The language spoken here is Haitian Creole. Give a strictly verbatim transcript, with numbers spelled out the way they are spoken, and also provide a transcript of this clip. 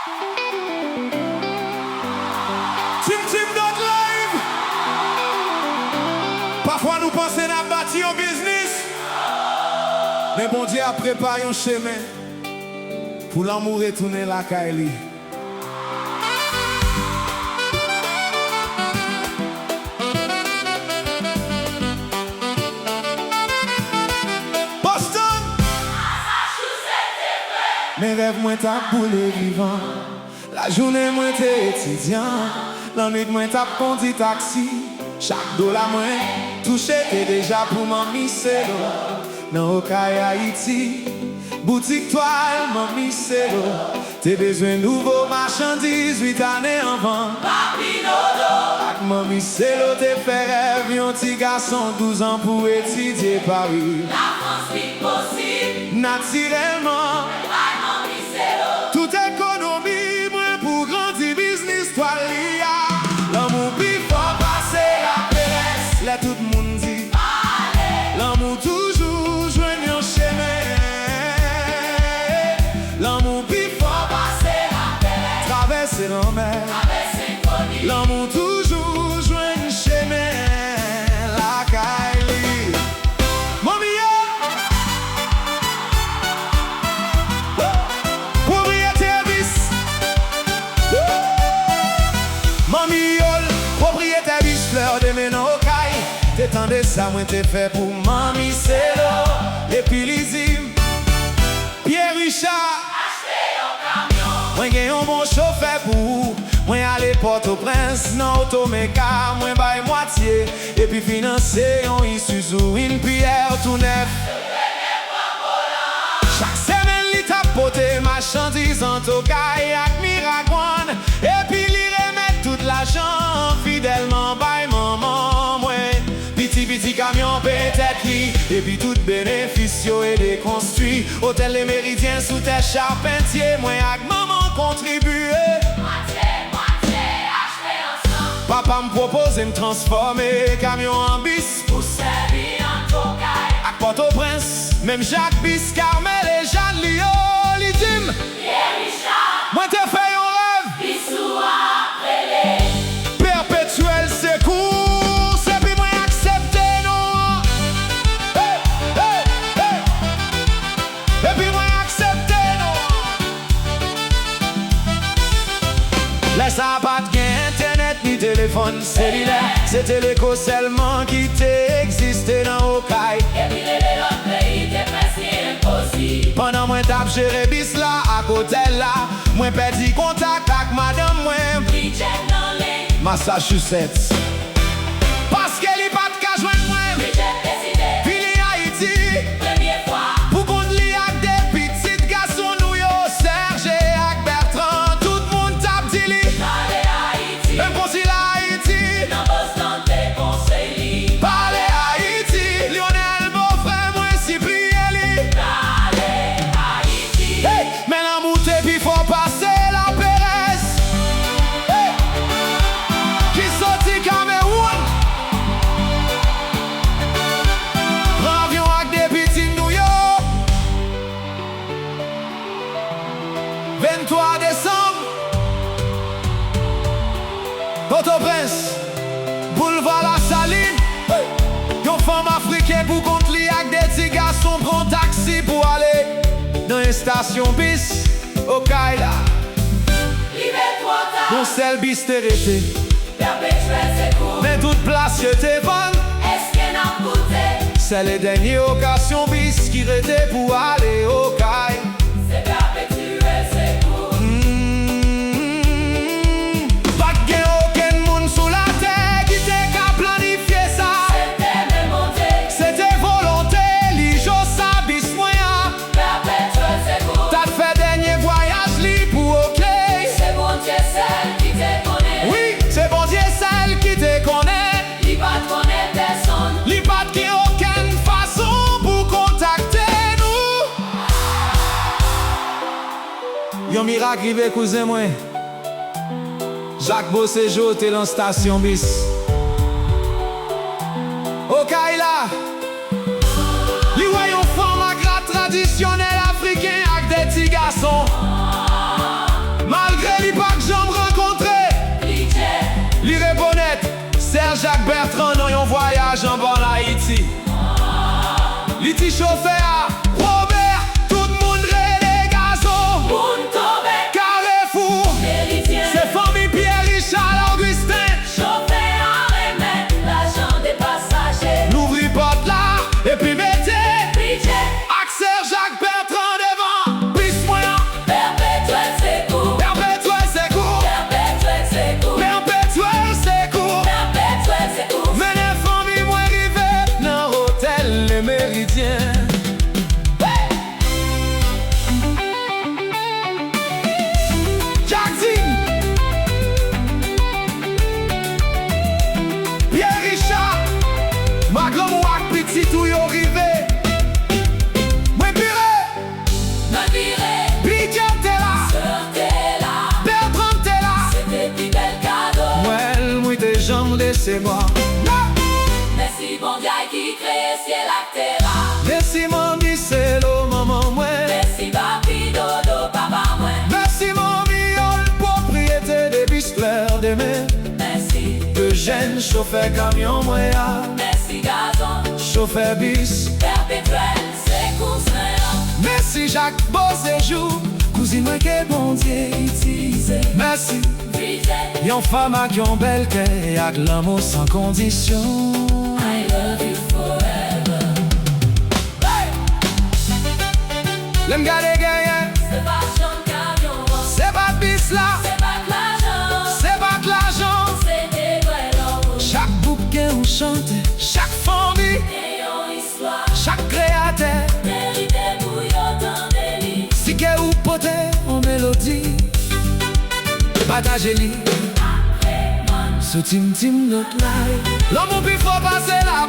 Tim Tim Dot Live! Pafwa nou panse n ap bati yon biznis, men Bondye ap prepare yon chemen pou lanmou retounen lakay li. Boston! Men rèv mwen t ap boule vivan. Lajounen mwen te etidyan, lannwit mwen t ap kondi taksi. Chak dola mwen touche te deja pou Manmi Selo. Nan Okay, Ayiti, boutik twal Manmi Selo te bezwen nouvo machandiz uit ane anvan. Papi Dodo ak Manmi Selo te fè rèv yon ti gason douz an pou etidye Pari. Lafrans vin posib natirèlman. Bay Manmi Selo tout ekonomi mwen pou grandi biznis twal li a. Lanmou pi fò pase laperèz. Lè tout moun di pale, lanmou toujou jwenn yon chemen. Lanmou pi fò pase laperèz. Travèse lanmè, travèse koni. Lanmou toujou jwenn chemen lakay li. Manmi yo! Pwopriyetè bis. Manmi yo, pwopriyetè bis Fleur de Mai nan Okay, te tande sa mwen te fè pou Manmi Selo. Epi li di m, Pierre Richard, achte yon kamyon. Mwen gen yon bon chofè pou ou. Mwen ale Pòtoprens nan otomeka, mwen bay mwatye, epi finanse yon Isuzu N P R tou nèf. Chak semèn li t ap pote machandiz ant Okay ak Miragwàn, epi li remèt tout lajan an fidèlman bay manman mwen. Piti piti kamyon peye tèt li, epi tout benefis yo ede konstwi Hôtel Le Méridien sou tè Charpentier. Mwen ak manman kontribye. Mwatye mwatye, achte ansanm. Papa m pwopoze m transfòme kamyon an bis pou sèvi ant Okay ak Pòtoprens, menm jan ak bis Carmel e Jeanne li yo. Li di m, Pierre Richard, mwen te fè yon rèv. Bis ou a ap rele Perpétuel Secours, epi mwen aksepte non an. Hey, hey, hey. Epi mwen aksepte non an. Lè sa a pa t gen entènèt ni telefòn selilè. Se Teleco sèlman ki te egziste nan Okay. Epi rele lòt peyi te prèske enposib. Pandan mwen t ap jere bis la ak otèl la, mwen pèdi kontak ak madanm mwen. Bridget nan liy Massachusetts. Paske li pa t ka jwenn mwen. Bridget deside vini Ayiti. Premye fwa. Pou kont li ak de pitit gason nou yo, Serge ak Bertrand. Tout moun t ap di li, pale Ayiti. Menm konsi la Ayiti. Nan Boston te konseye li. Pale Ayiti. Lionel Beaufrère, mwen sipliye li. Pale Ayiti. Hey! Men lanmou te pi fò pase laperèz. Hey! Ki soti Kamewoun, pran avyon ak de pitit nou yo. Venntwa desanm, Pòtoprens, Boulva Lasalin. Yon fanm afriken pou kont li ak de ti gason pran taksi pou ale nan estasyon bis Okay la. Rive twò ta. Yon sèl bis te rete. Perpétuel Secours. Men tout plas yo te vann. Èske n ap goute? Sèl e dènye okazyon bis ki rete pou ale Okay. Se Perpétuel Secours. Hmm. Pa t gen okenn moun sou latè ki te ka planifye sa. Se te men Bondye. Se te volonte li. Jou sa bis mwen an Perpétuel Secours t ap fè dènye vwayaj li pou Okay. Se Bondye sèl ki te konnen. Wi, se Bondye sèl ki te konnen. Li pa t konnen pèsonn. Li pa t gen okenn fason pou kontakte nou. Yon mirak rive, kouzen mwen. Jacques Beauséjour te nan stasyon bis Okay la. Li wè yon fanm ak rad tradisyonèl afriken ak de ti gason. Malgre Se mwa. Mèsi Bondye ki kreye syèl ak tè a. Mèsi manmi Selo, manman mwen. Mèsi papi Dodo, papa mwen. Mèsi manmi Yol, pwopriyete de bis Fleur de Mer. Mèsi Eugène, chofè kamyon mwen a. Mèsi Gazon, chofè bis Pèpetyèl, se kouzen an. Mèsi Jak Bosejou, kouzin mwen ke Bondye itilize. Mèsi Yon fanm ak yon bèl kè, ak lanmou san kondisyon. I love you forever. Hey! Lè m gade genyen, se pa chanm kamyon an. Se pa bis la, se pa k lajan, se pa k lajan. Se de dwèt lòm. Chak gwoup gen yon chante, chak fanmi gen yon istwa. Chak kreyatè merite pou yo tande li. Si kè ou pote yon melodi, pataje li. Sou Tim Tim Not Live. Lanmou pi fò pase la